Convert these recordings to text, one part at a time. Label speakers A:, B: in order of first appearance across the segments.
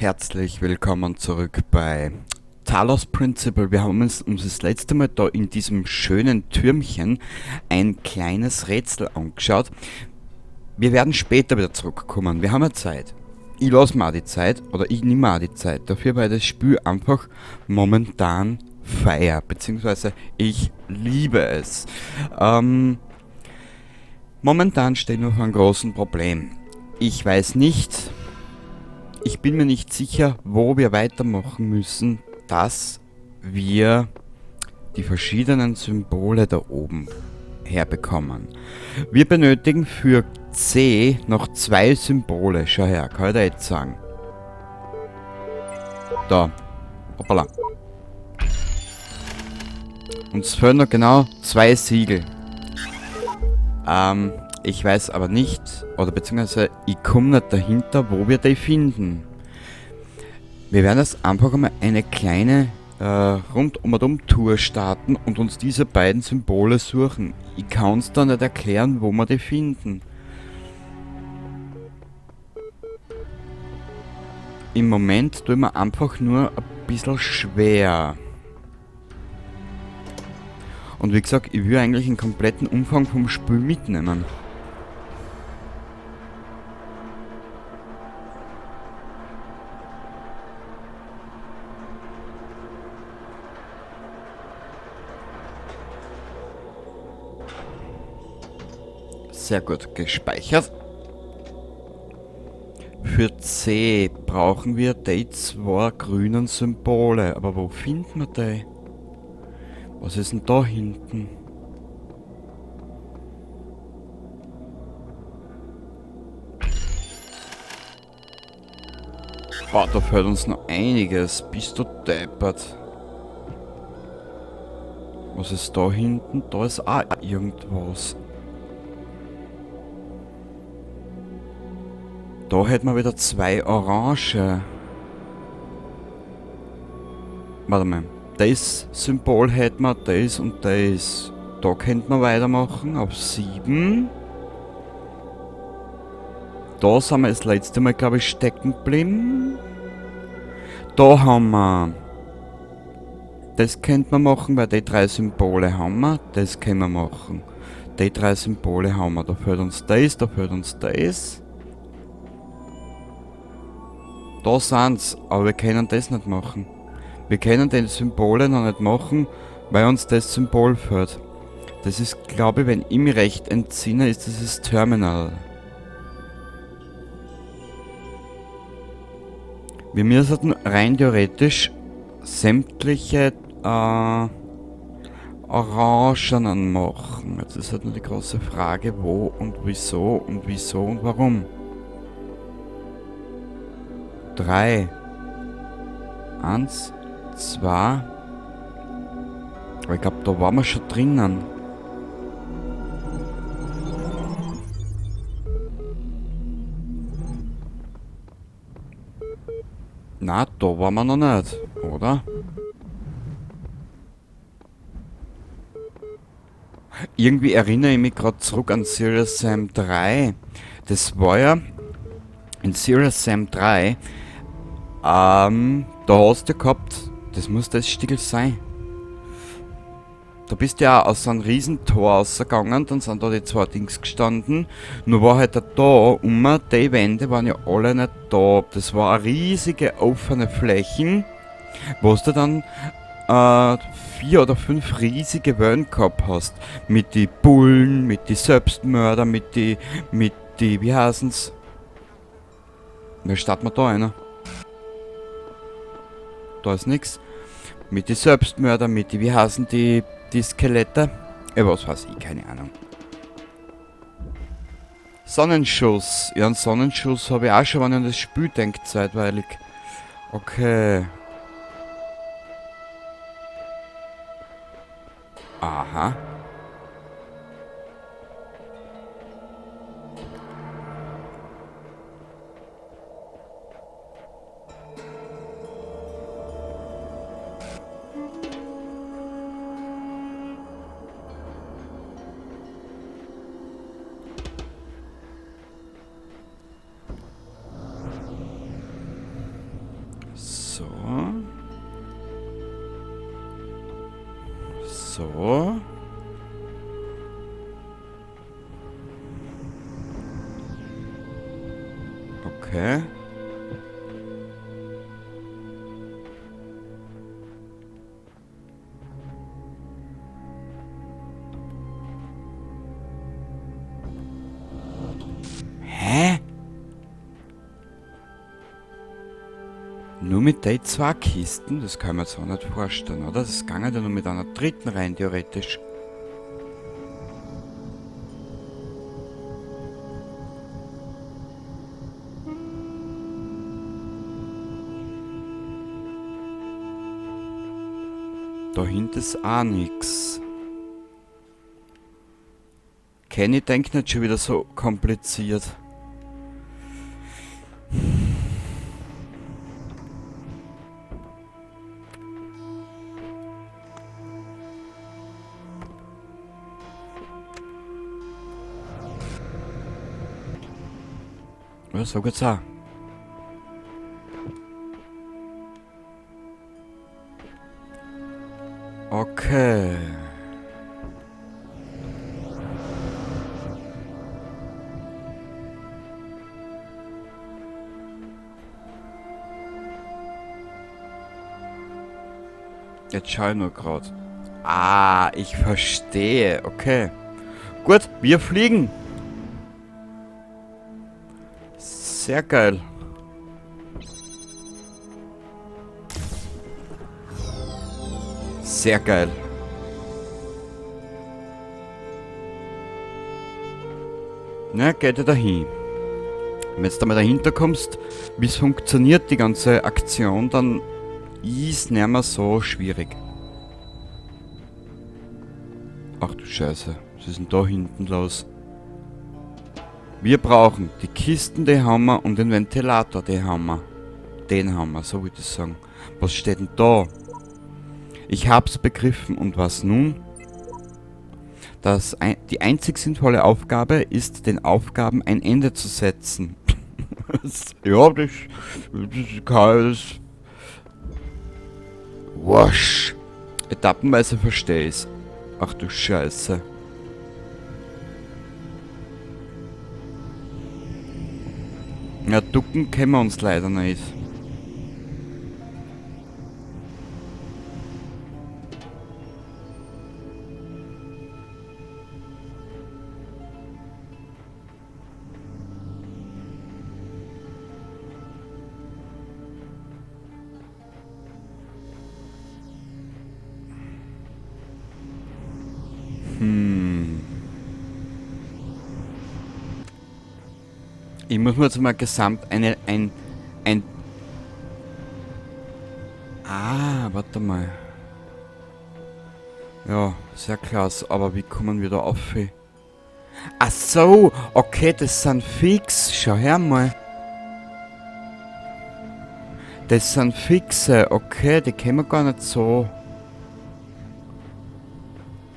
A: Herzlich willkommen zurück bei Talos Principle. Wir haben uns das letzte Mal da in diesem schönen Türmchen ein kleines Rätsel angeschaut. Wir werden später wieder zurückkommen. Wir haben ja Zeit. Ich lasse mir auch die Zeit, oder ich nehme auch die Zeit dafür, weil das Spiel einfach momentan feier, beziehungsweise ich liebe es. Momentan stehen wir vor einem großen Problem. Ich weiß nicht, ich bin mir nicht sicher, wo wir weitermachen müssen, dass wir die verschiedenen Symbole da oben herbekommen. Wir benötigen für C noch 2 Symbole. Schau her, kann ich dir jetzt sagen. Da. Hoppala. Uns fehlen noch genau 2 Siegel. Ich weiß aber nicht, oder beziehungsweise ich komme nicht dahinter, wo wir die finden. Wir werden jetzt einfach einmal eine kleine Rund um und um Tour starten und uns diese beiden Symbole suchen. Ich kann's da nicht erklären, wo wir die finden. Im Moment tun wir einfach nur ein bisschen schwer. Und wie gesagt, ich will eigentlich den kompletten Umfang vom Spiel mitnehmen. Sehr gut gespeichert. Für C brauchen wir die 2 grünen Symbole. Aber wo finden wir die? Was ist denn da hinten? Boah, da fehlt uns noch einiges. Bist du deppert? Was ist da hinten? Da ist auch irgendwas. Da hätten wir wieder 2 Orange. Warte mal. Das Symbol hätten wir, das und das. Da könnten wir weitermachen auf 7. Da sind wir das letzte Mal, glaub ich, stecken geblieben. Da haben wir... Das könnte man machen, weil die 3 Symbole haben wir. Das können wir machen. Die 3 Symbole haben wir. Da fehlt uns das, da fehlt uns das. Da sind's, aber wir können das nicht machen. Wir können die Symbole noch nicht machen, weil uns das Symbol fehlt. Das ist, glaube ich, wenn ich mich recht entsinne, ist das das Terminal. Wir müssen rein theoretisch sämtliche Orangenen machen. Jetzt ist halt nur die große Frage, wo und wieso und wieso und warum. 3. 1, 2. Aber ich glaub, da waren wir schon drinnen. Na, da waren wir noch nicht, oder? Irgendwie erinnere ich mich grad zurück an Serious Sam 3. Das war ja in Serious Sam 3. Da hast du gehabt, das muss das Stickel sein. Da bist du ja aus so einem Riesentor rausgegangen, dann sind da die 2 Dings gestanden. Nur war halt da immer, die Wände waren ja alle nicht da. Das war eine riesige offene Fläche, wo du dann 4 oder 5 riesige Wellen gehabt hast. Mit die Bullen, mit die Selbstmörder, mit die, wie heißen's? Wer startet man da einer? Da ist nix. Mit die Selbstmörder, mit die, wie heißen die Skelette? Was weiß ich, keine Ahnung. Sonnenschuss. Ja, einen Sonnenschuss habe ich auch schon, wenn ich an das Spiel denke, zeitweilig. Okay. Aha. Okay. Hä? Nur mit den zwei Kisten? Das kann man sich auch nicht vorstellen, oder? Das ging ja nur mit einer dritten rein, theoretisch. Da hinten ist auch nix. Kenny denkt nicht schon wieder so kompliziert. Ja, so geht's auch. Okay. Jetzt schau ich nur grad. Ah, ich verstehe. Okay. Gut, wir fliegen. Sehr geil. Sehr geil. Na, geht ja dahin. Wenn du da mal dahinter kommst, wie es funktioniert, die ganze Aktion, dann ist nicht mehr so schwierig. Ach du Scheiße, was ist denn da hinten los? Wir brauchen die Kisten, die haben wir, und den Ventilator, den haben wir. Den haben wir, so würde ich sagen. Was steht denn da? Ich hab's begriffen, und was nun? Die einzig sinnvolle Aufgabe ist, den Aufgaben ein Ende zu setzen. Ja, das kann ich. Wasch. Etappenweise verstehe ich's. Ach du Scheiße. Ja, ducken kennen wir uns leider nicht. Ich muss mir jetzt mal gesamt eine, ein, ein... Ah, warte mal. Ja, sehr klasse, aber wie kommen wir da auf? Ach so, okay, das sind fix. Schau her mal. Das sind fixe, okay, die können wir gar nicht so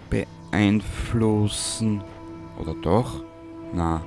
A: beeinflussen. Oder doch? Na.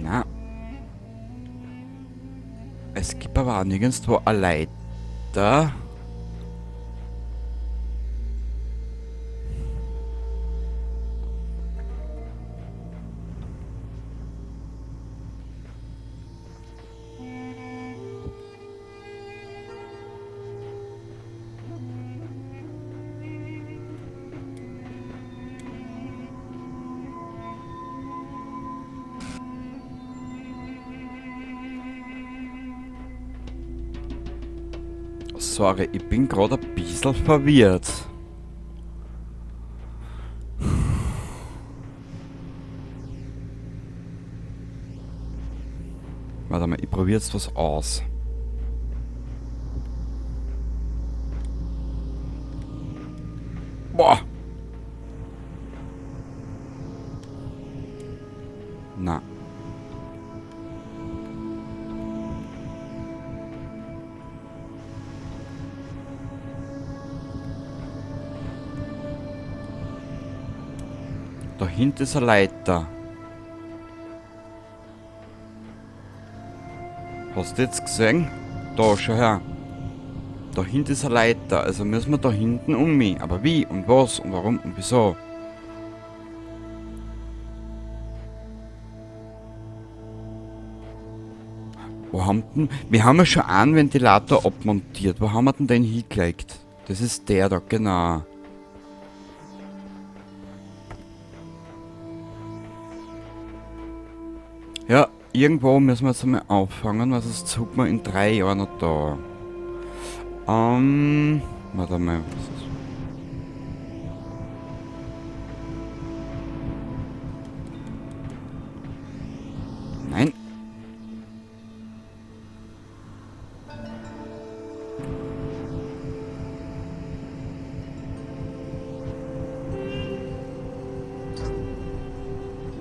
A: Na. Es gibt aber auch nirgendwo eine Leiter. Sorry, ich bin grad ein bisschen verwirrt. Warte mal, ich probier jetzt was aus. Boah! Da hinten ist eine Leiter. Hast du jetzt gesehen? Da, schau her. Da hinten ist eine Leiter, also müssen wir da hinten um mich. Aber wie und was und warum und wieso? Wo haben denn... Wir haben ja schon einen Ventilator abmontiert. Wo haben wir denn den hingelegt? Das ist der da, genau. Ja, irgendwo müssen wir jetzt einmal auffangen, weil sonst zucken wir in 3 Jahren noch da. Warte mal, was ist das? Nein.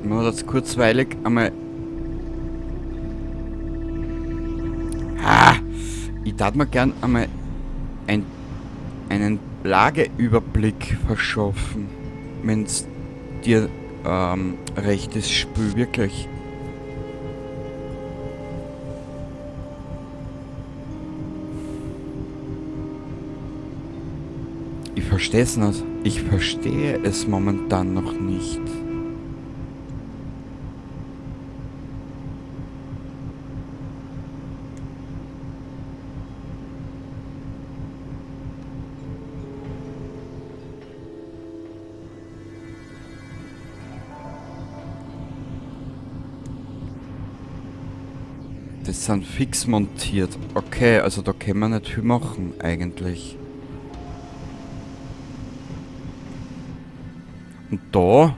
A: Machen wir das kurzweilig einmal. Ha! Ich darf mir gern einmal einen Lageüberblick verschaffen, wenn's dir recht ist, Spiel, wirklich. Ich versteh's nicht. Ich verstehe es momentan noch nicht. Das sind fix montiert. Okay, also da können wir nicht viel machen eigentlich. Und da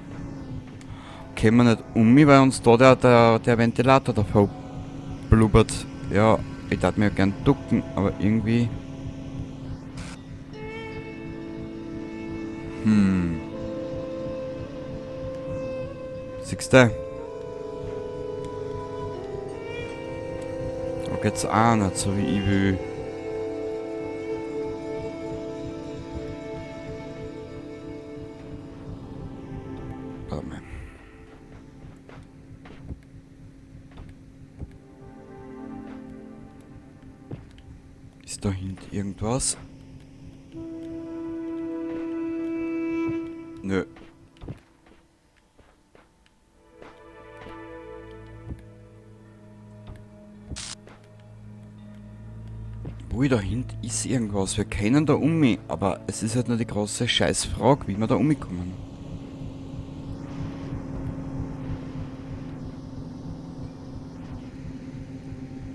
A: können wir nicht um mich, weil uns da der Ventilator davor blubbert. Ja, ich darf mir ja gern ducken, aber irgendwie... Siehst du? Da geht's auch nicht so wie ich will. Warte mal. Ist da hinten irgendwas? Nö. Ui, da hinten ist irgendwas. Wir können da um mich, aber es ist halt nur die große Scheißfrage, wie wir da umkommen.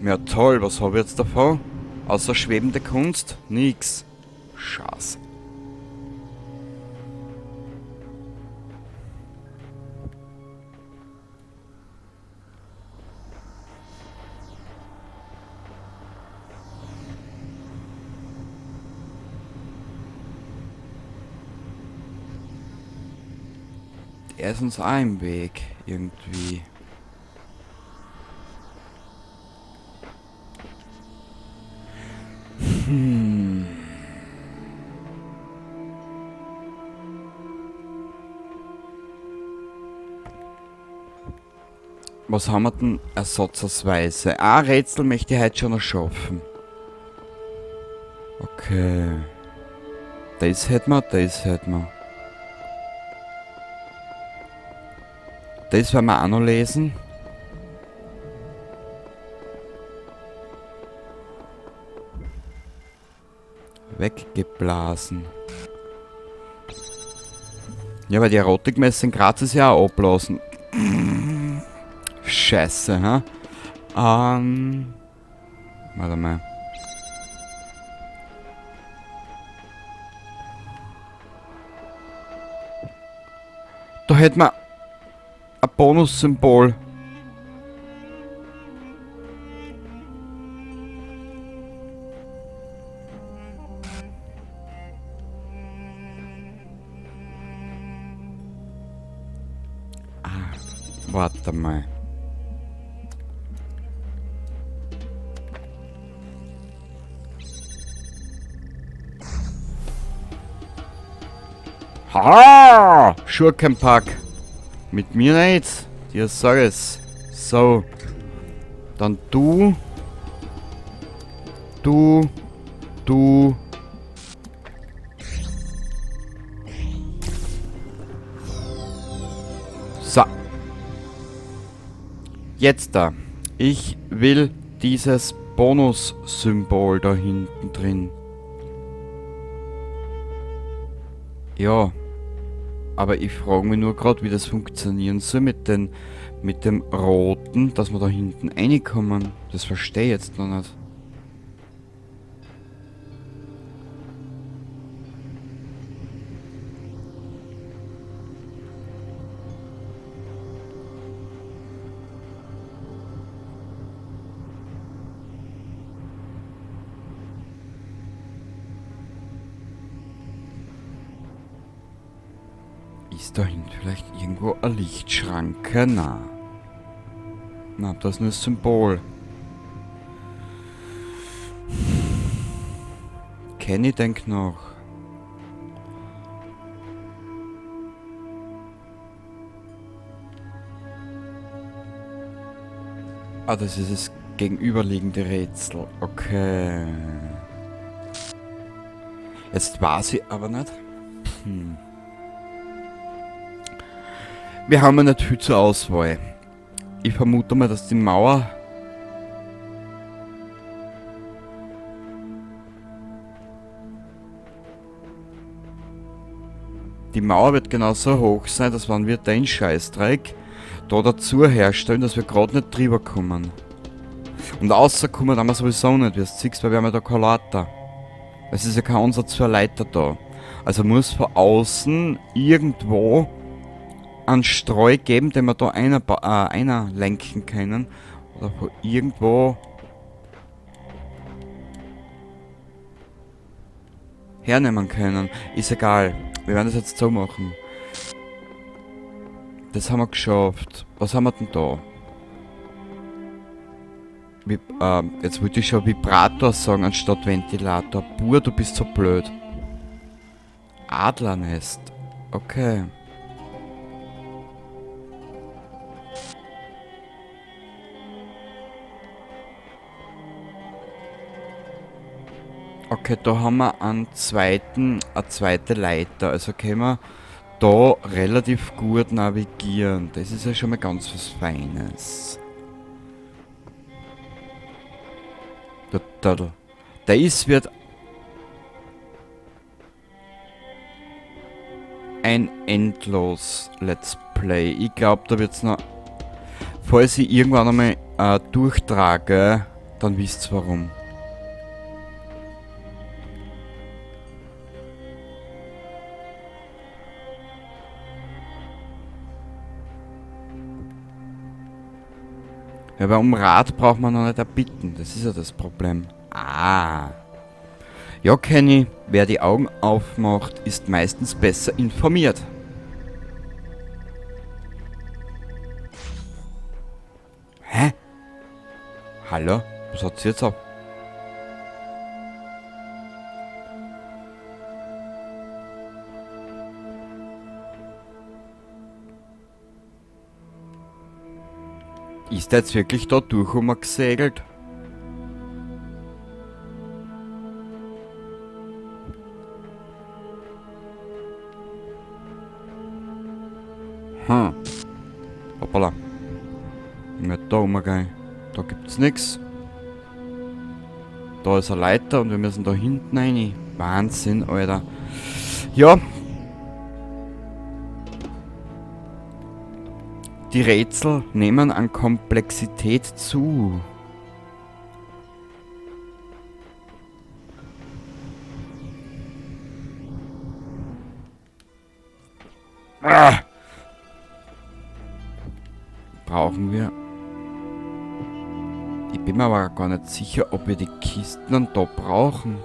A: Ja toll, was hab ich jetzt davon? Außer schwebende Kunst? Nix. Scheiße. Er ist uns auch im Weg, irgendwie. Was haben wir denn ersatzweise? Ein Rätsel möchte ich heute schon noch schaffen. Okay. Das hätten wir, das hätten wir. Das werden wir auch noch lesen. Weggeblasen. Ja, weil die Erotikmesse in Graz ist ja auch abblasen. Scheiße, hä? Warte mal. Da hätten wir ein Bonussymbol. Ah, warte mal. Ha! Schurkenpack. Mit mir nicht. Dir sag es. So. Dann du. Du. Du. So. Jetzt da. Ich will dieses Bonus-Symbol da hinten drin. Ja. Aber ich frage mich nur gerade, wie das funktionieren soll mit dem Roten, dass wir da hinten reinkommen. Das verstehe ich jetzt noch nicht. Ist da hinten vielleicht irgendwo eine Lichtschranke? Na. Na, das ist nur das Symbol. Kenny denkt noch. Ah, das ist das gegenüberliegende Rätsel. Okay. Jetzt weiß ich aber nicht. Wir haben ja nicht viel zur Auswahl. Ich vermute mal, dass die Mauer... Die Mauer wird genauso hoch sein, dass wenn wir den Scheißdreck da dazu herstellen, dass wir gerade nicht drüber kommen. Und rauskommen haben wir sowieso nicht, wie du siehst, weil wir haben ja da keine Leiter. Es ist ja kein Ansatz für eine Leiter da. Also muss von außen irgendwo einen Streu geben, den wir da einer lenken können. Oder von irgendwo hernehmen können. Ist egal. Wir werden das jetzt so machen. Das haben wir geschafft. Was haben wir denn da? Jetzt wollte ich schon Vibrator sagen anstatt Ventilator. Bur, du bist so blöd. Adlernest. Okay. Okay, da haben wir eine zweite Leiter. Also können wir da relativ gut navigieren. Das ist ja schon mal ganz was Feines. Das wird ein endlos Let's Play. Ich glaub, da wird's noch... Falls ich irgendwann einmal durchtrage, dann wisst's warum. Ja, aber um Rat braucht man noch nicht erbitten. Das ist ja das Problem. Ah. Ja, Kenny, wer die Augen aufmacht, ist meistens besser informiert. Hä? Hallo? Was hat sie jetzt auf? Ist der jetzt wirklich da durch gesegelt? Hoppala. Nicht da rumgehen. Da gibt's nix. Da ist eine Leiter und wir müssen da hinten rein. Wahnsinn, Alter. Ja. Die Rätsel nehmen an Komplexität zu. Ah! Brauchen wir. Ich bin mir aber gar nicht sicher, ob wir die Kisten dann da brauchen.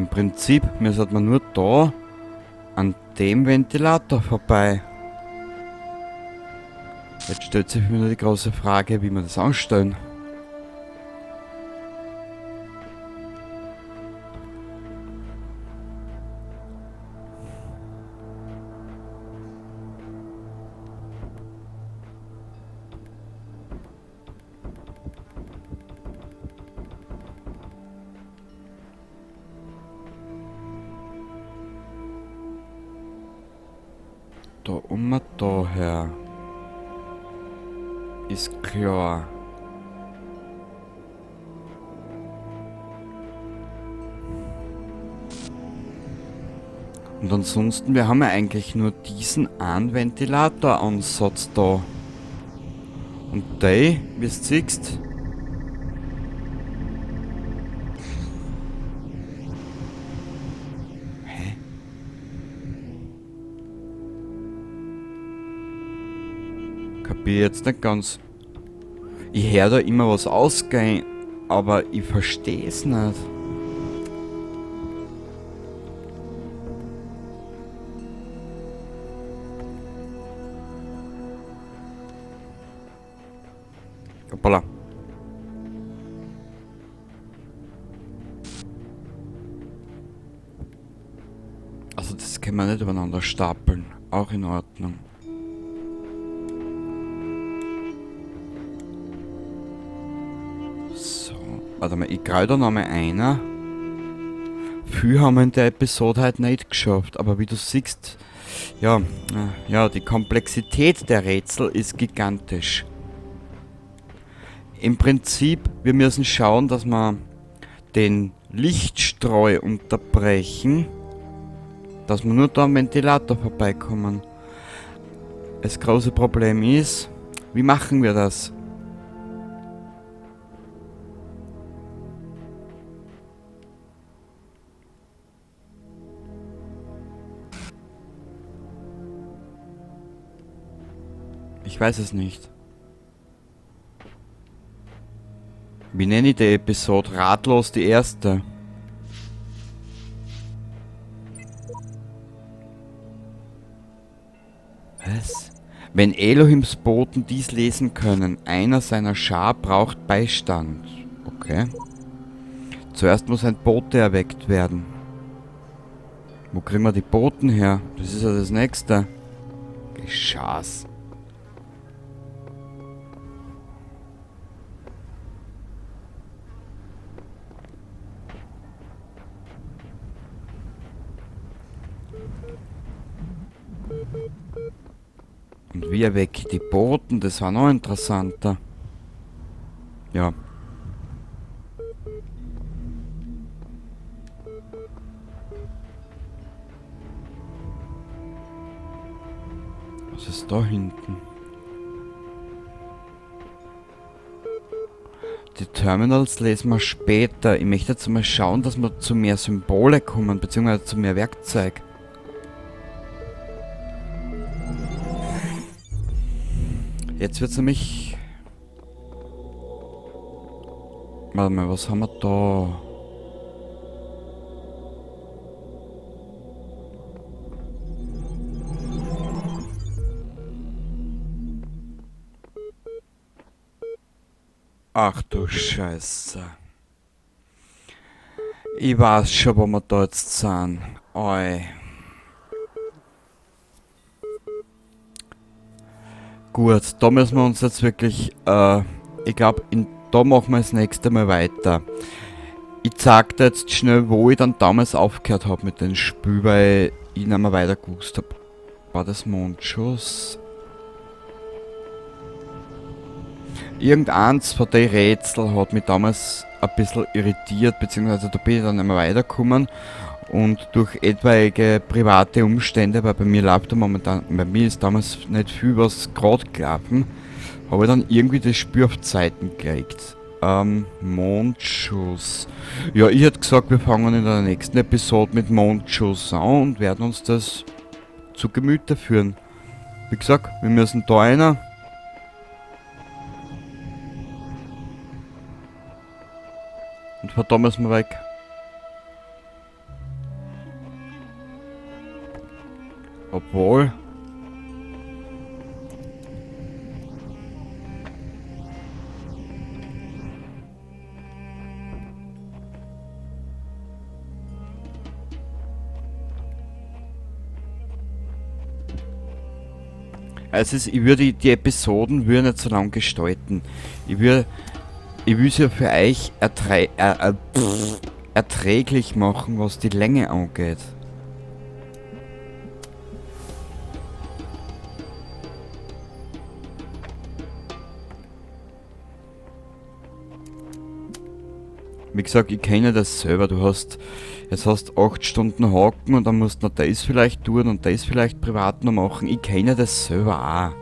A: Im Prinzip müsste man nur da an dem Ventilator vorbei. Jetzt stellt sich mir nur die große Frage, wie wir das anstellen. Da um daher. Ist klar. Und ansonsten, wir haben ja eigentlich nur diesen einen Ventilatoransatz da. Und der, wie du siehst, hä? Kapier jetzt nicht ganz. Ich hör da immer was ausgehen, aber ich versteh's nicht. Hoppala. Also das können wir nicht übereinander stapeln. Auch in Ordnung. So, warte mal, ich greife da noch mal einer. Viel haben wir in der Episode halt nicht geschafft, aber wie du siehst, ja, ja, die Komplexität der Rätsel ist gigantisch. Im Prinzip, wir müssen schauen, dass wir den Lichtstreu unterbrechen, dass wir nur da am Ventilator vorbeikommen. Das große Problem ist, wie machen wir das? Ich weiß es nicht. Wie nenne ich die Episode? Ratlos die erste. Was? Wenn Elohims Boten dies lesen können, einer seiner Schar braucht Beistand. Okay. Zuerst muss ein Bote erweckt werden. Wo kriegen wir die Boten her? Das ist ja das Nächste. Geschaß. Und wie erwecke ich die Boten? Das war noch interessanter. Ja. Was ist da hinten? Die Terminals lesen wir später. Ich möchte jetzt mal schauen, dass wir zu mehr Symbole kommen, beziehungsweise zu mehr Werkzeug. Jetzt wird's nämlich... Warte mal, was haben wir da? Ach du Scheiße. Ich weiß schon, wo wir da jetzt sind. Oi. Gut, da müssen wir uns jetzt wirklich, ich glaub, da machen wir das nächste Mal weiter. Ich zeig dir jetzt schnell, wo ich dann damals aufgehört hab mit dem Spiel, weil ich nicht mehr weiter gewusst hab. War das Mondschuss? Irgendeins von den Rätseln hat mich damals ein bisschen irritiert, beziehungsweise da bin ich dann nicht mehr weitergekommen. Und durch etwaige private Umstände, weil bei mir läuft da momentan, bei mir ist damals nicht viel was grad gelaufen, habe ich dann irgendwie das Spiel auf Zeiten gelegt. Mondschuss. Ja, ich hätte gesagt, wir fangen in der nächsten Episode mit Mondschuss an und werden uns das zu Gemüte führen. Wie gesagt, wir müssen da rein. Und von da müssen wir weg. Obwohl... Also es, ich würde die Episoden würde nicht so lang gestalten. Ich würde, ich will sie ja für euch erträglich machen, was die Länge angeht. Wie gesagt, ich kenne das selber. Du hast, jetzt hast 8 Stunden Haken und dann musst du noch das vielleicht tun und das vielleicht privat noch machen. Ich kenne das selber auch.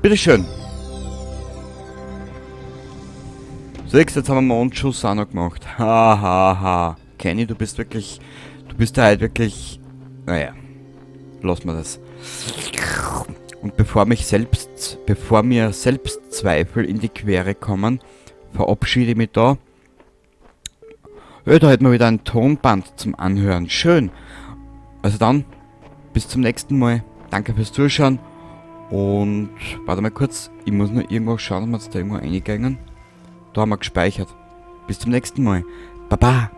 A: Bitteschön. Siehst, jetzt haben wir Mondschuss auch noch gemacht. Ha, ha, ha. Kenny, du bist wirklich, du bist da halt wirklich, naja, lass mal das. Und bevor mir Selbstzweifel in die Quere kommen, verabschiede ich mich da. Ja, da hätten wir wieder ein Tonband zum Anhören. Schön. Also dann, bis zum nächsten Mal. Danke fürs Zuschauen. Und warte mal kurz, ich muss noch irgendwo schauen, ob wir jetzt da irgendwo reingegangen. Da haben wir gespeichert. Bis zum nächsten Mal. Baba.